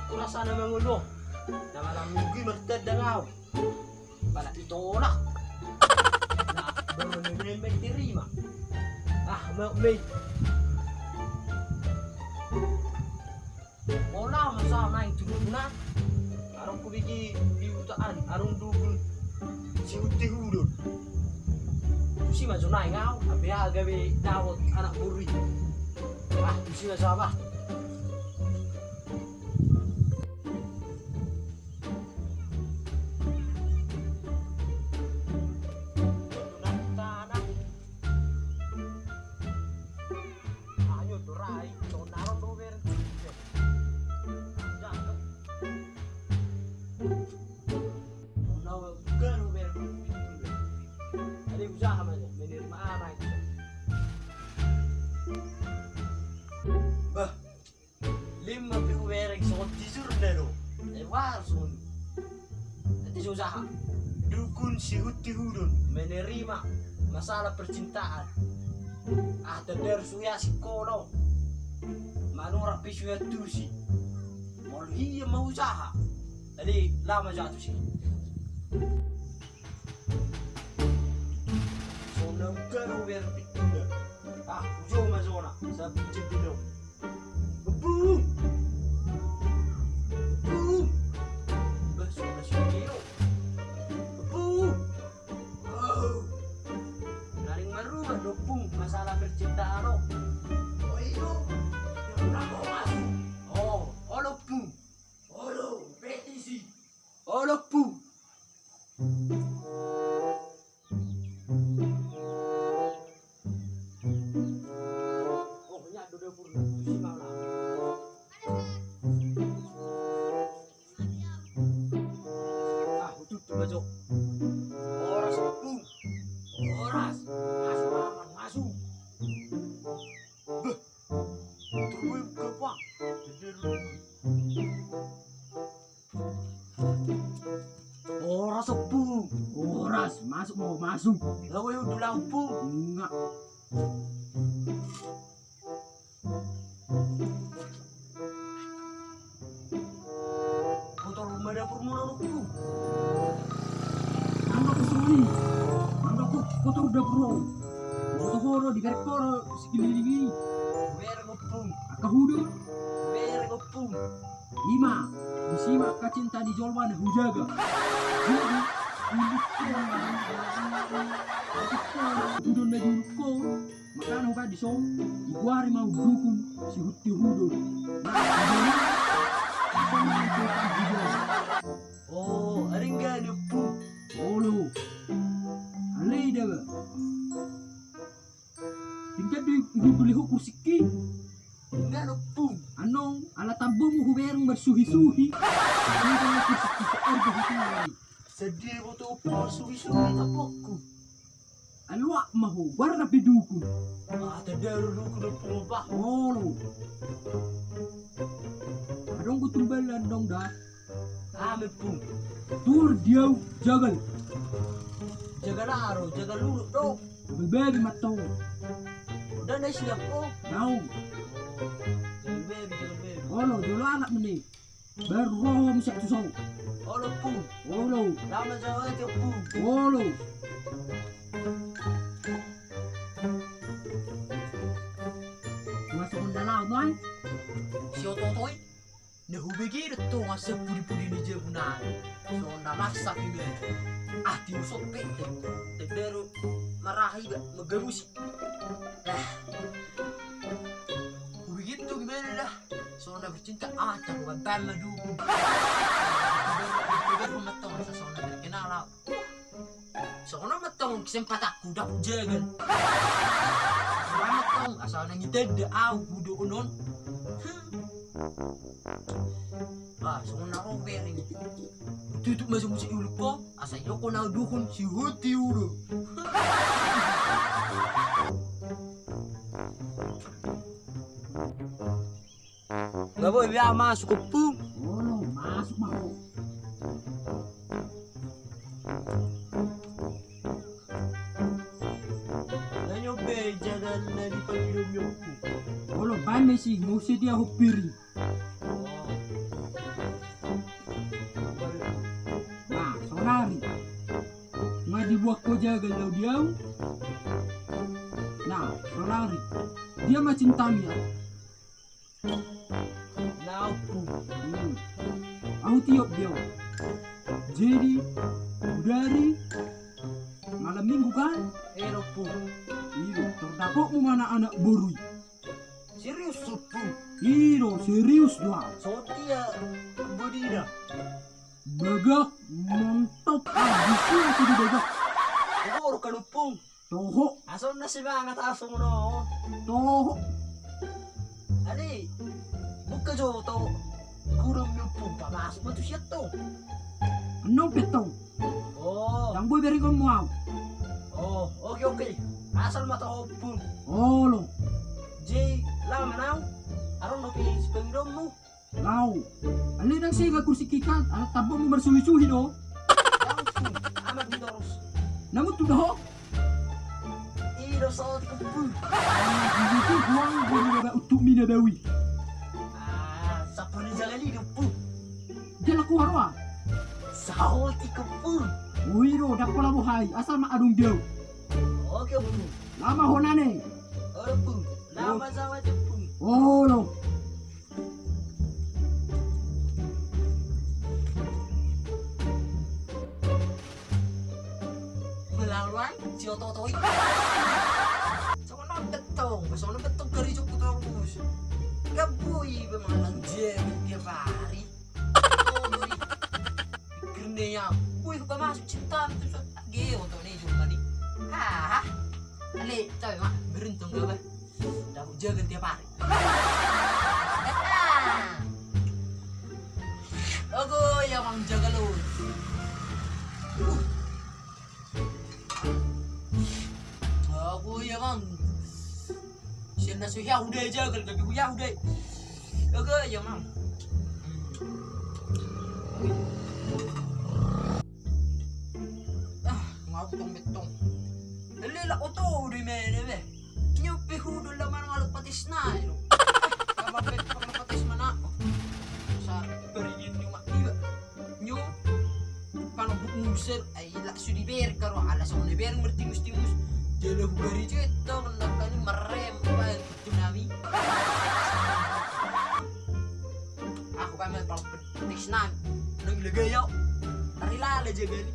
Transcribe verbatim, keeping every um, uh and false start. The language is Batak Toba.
Kurasa na mangolu. Na malam minggu martanda ngau. Pala itolak. Na, baru na main-main terima. Ah, mau main. Pola masa naeng tu dukun an. Adong hubege di huta an, adong dukun si Huti Hudon. Tusi ma jo naeng au, abe aha gabe dapot anak boru i. Ah, tusi ma jo bah. Ayo, dorai, songon na ro do bereng. Songon na ro bereng. Ade usaha ma jo, menerima anak. Bah, lima pe hubereng songon tijur na do. Eh, wah, songon. Nanti so usaha. Dukun si Huti Hudon menerima masalah percintaan. Ah, tender suya si kono. Manora pe suya tusi. Molo hia ma usaha. Jadi lama jatuh sih. Songon na uga do hubereng pintu na. Ah, ujo ma songon na. Sabi jadi do. Bung! Bung! Bah, sudah sudah iyo. Bung! Oh. Garing marubah do, Bung, masalah percintaan lo. Oh iyo. Ya, udah mau masuk. Oh, olo, Bung. Olo, petisi. Olo, Bung. Oh, nya do dapurna. Tusi ma lah. Ah, hututup ma jo. Horas, Bung. Horas. Masuk, Amang, masuk. Beh. Terbuka, Pak. Horas, Ompung. Horas, masuk ma ho, masuk. Laho, ayo, dula, Ompung. Nga. Kotor ma dapurmuna, Ompung. Nang do songon i. Nang do kotor dapur ho. Kotor ho do, diberek ho do sekeliling i. Bereng, Ompung. Angka hudon. Bereng, Ompung. Ima, disi ma angka cinta ni jolma na hujaga. Jadi, hudon na di uluk ho, makana hubaen dison, digoari ma dukun si Huti Hudon. Oh, aring gani, Ompung. Olo. Alai da ba. Tingkat di ibu beli hukur siki. Tingkat, Ompung. Anong, ala tambomu hubereng marsuhi-suhi. Tingkat marsuhi-suhi. Sadia boto, Ompung, marsuhi-suhi tambokku. Aluak ma ho, warna pe dukun. Ah, tanda do dukun, Ompung, bah. Olo. Adong gotun balan dong da. Aha ma, Ompung? Tuor di au jagal. Jagal aha do? Jagal luluk do. Jagal babi mantong. Ndang na siap ho? Daong. Jagal babi, jagal babi. Olo, jolo anak mene. Baru ro ho muse tu son. Olo, Ompung. Olo. Lama jawa ke, Ompung. Olo. Masuk ke dalam, Bang. Si oto-oto i. Na hubege do tong asa pudi-pudi ni jabu nami. Songon na maksa pe iba. Ah, tiusok pe. Tebero marahi ba, magabusi. Ah. Hubege tong iba da. Songon na bercinta, ah, tahu bantan ma dukun. Tebero ma tong asa songon na berkenal. Songon on ma tong kesempatanku dapot jagal. Songon on ma tong asa nang itanda au hudohonon. Ah, songon na ro bereng. Tutup ma jo muse uluk ho, asa idokkon au dukun si Huti Hudon. Nga boi be au masuk, Ompung. Olo, masuk ma ho. Nga nyobe jagal na dipangidomi, Ompung. Olo, baen ma i, muse dia ho piring. Oh. Buat ko jagal laho di au. Nah, sonari. Dia ma cinta mi au. Nah, Ompung. Hmm. Au tiop dia. Jadi, dari malam minggu kan? Eh, Ompung. Iya, tordapot mu ma anak boru i. Serius, Ompung? Iya, serius do au. Songon dia bodina? Bagak, mantap, abis itu di bagak. Toho kan, Ompung? Toho. Asa na semangat asong no. Toho. Ale, buka jo to. Gurung ni Ompung, pamasuk ma tu sian tong. Annon pe tong. Oh. Ndang boi berengkon mu au. Oh, oke, oke. Asal ma toho, Ompung. Olo. Jadi, laho ma au. Adong dope sipangidoonmu? Laho. Ale ndang sega kursi kita, anak tambokmu marsuhi-suhi do. Langsung, amat di torus. Namun tu doho. Ih, dosa otik, Ompung. Itu uang gua ni baba untuk mina bawi. Ah, sapu ni jaga ni, Ompung. Dia laku haroa. Saotik, Ompung. Wiro, dak pola bohai, asal ma adong dia. Oke, Ompung. Lama honane. Ompung. Lama sama, Ompung. Olo. Melawan si oto-oto i. Songon on bettong, songon on bettong gari jokku torus. Gabui be malang je tiap hari. Pikir ne ya, bui huka masuk cinta tu so. Ge oto ne jumpa ni. Ah, ale, coba mak beruntung gak bah. Dapot jagal tiap hari. Ogo ya mang jagal on. Ogo ya mang. Sian na so ya udah jagal, tapi ya udah. Ogo ya mang. Ah, ngau tong bettong. Lelak oto udah main be. Nyope hudon laman ngalo patis na ilo. Kabar bet pang patis mana? Sa beringin nyo mak iba. Nyo pang buk muser ai lak sudi ber karo ala song ne ber mertingus-tingus. Jala hugari jeta menakani merem bai tu nami. Aku kami pang patis na. Nang ila gaya. Tari lala jaga ni.